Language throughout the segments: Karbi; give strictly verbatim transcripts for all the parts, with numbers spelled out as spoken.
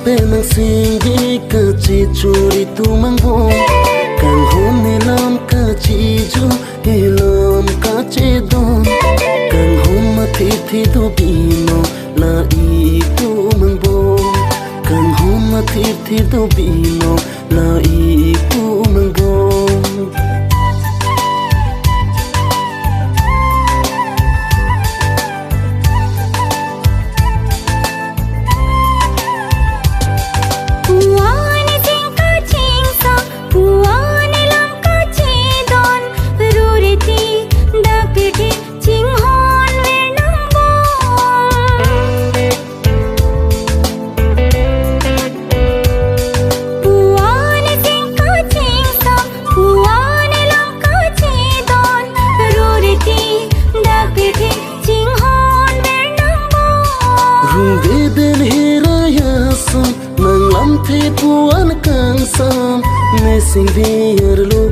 Penang singve kachechor itum angbong, kanghon elam kachejo, elam kachedon, kanghon mathirthir do binong la itum angbong, kanghon mathirthir do binong la itum angbong. Puan ising kachingsam, puan elam kachedon, ruriti dakpiti chinghon ver nangbong. Puan ising kachingsam, puan elam kachedon, ruriti dakpiti chinghon ver nangbong. Rungdeden herai ason, nanglamthe puan kangsam, ne singve arlo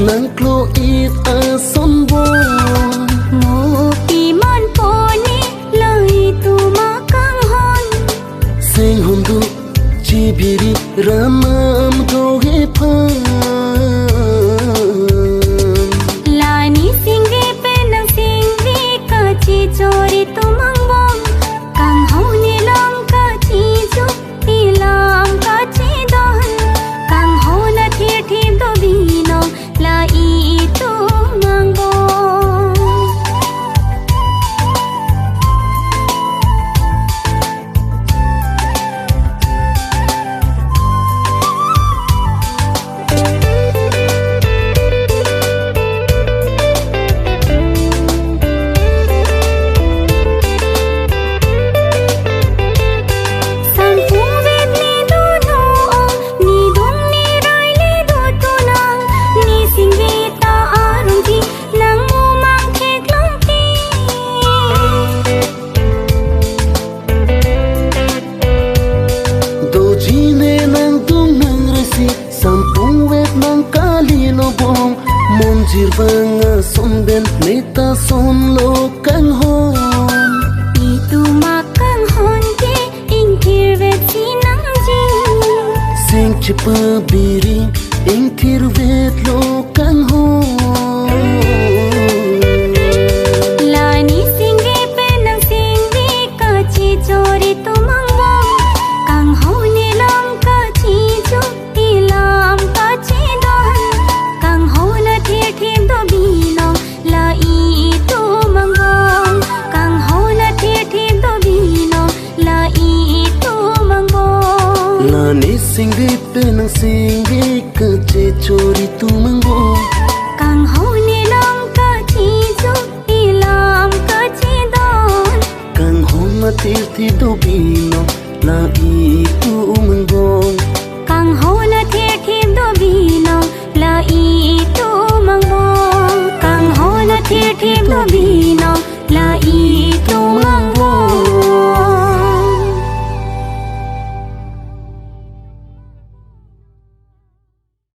nangklo-it ason bom. Mo piman poni la itum akanghon. Singhon do chibiri ranam do hephan. La ne singve penang singve kachechor itum angbong, kanghon elam kachejo, elam kachedon, kanghon athirthir do binong la itum angbong. Sampungvet ne dono ong, ne dong ne rai le do tonang, ne singve ta arongji nang mumang theklong ti. Doji ne nangdung nangraisi, sampungvet nang kali lo bom, monjir bang ason pen ne ta sonlo kanghon. Itum akanghon ke ingthirvet si nangji. Sing chepabiri ingthirvet lo kanghon. La ne singve penang singve kachechor itum angbong, kanghon elam kachejo, elam kachedon, kanghon athirthir do binong la itum angbong, kanghon athirthir do binong la itum angbong. La ne singve penang singve kachechor itum angbong, kanghon elam kachejo, elam kachedon, kanghon athirthir do binong la itum angbong, kanghon athirthir do binong la itum angbong, kanghon athirthir do binong la i